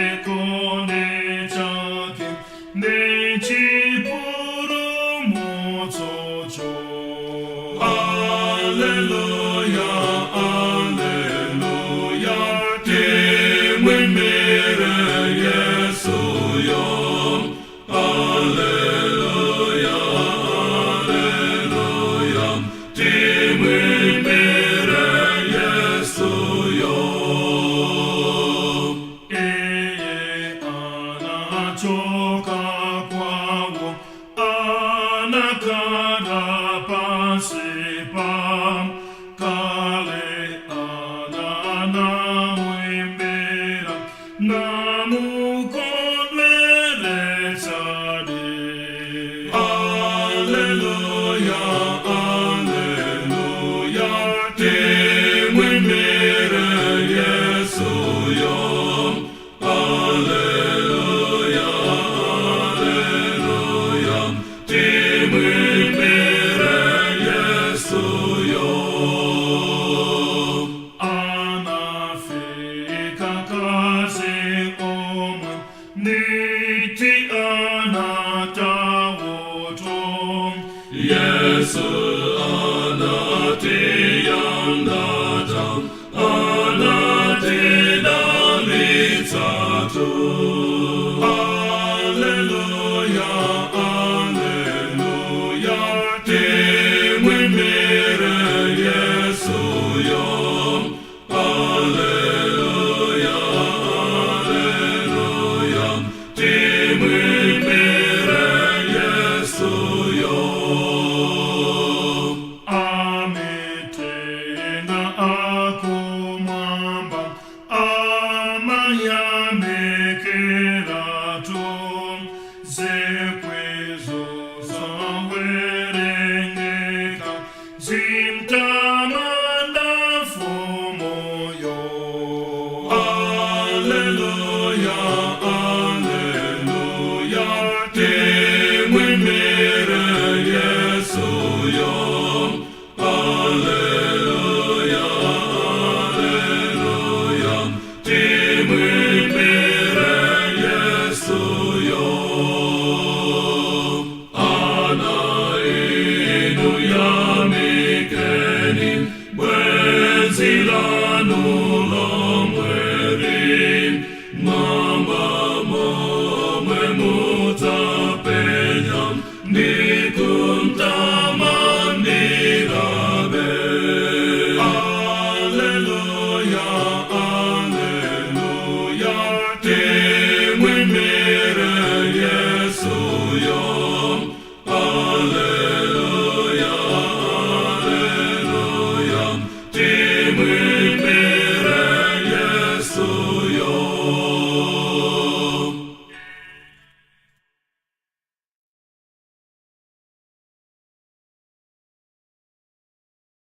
Chikondi chake ndi chipulumutsocho. Alleluia, Alleluia, timwimbire Yesuyo. Alleluia, Alleluia, timwimbire Yesuyo. Iye anachoka kwawo, anakhala pansi pa kale, ana anamwimbira namukondweretsadi. Alleluia, Alleluia, timwimbire Yesuyo. Alleluia, Alleluia, timwimbire Yesuyo. Anafika akazi omwe ndi tiana tawoto. Yesu anatiyangata, anatidalitsatu. Alleluia, Alleluia, timwimbire Yesuyo. Alleluia, Alleluia, timwimbire Yesuyo. Amithenga akumwamba amayamikiratu, zikwi zosawerengeka zimtamanda Mfumuyo. Alleluia, Alleluia, timwimbire Yesuyo. Alleluia, Alleluia, timwimbire Yesuyo. Ana inu yamikeni bwenzi lanu lomweli mwamba.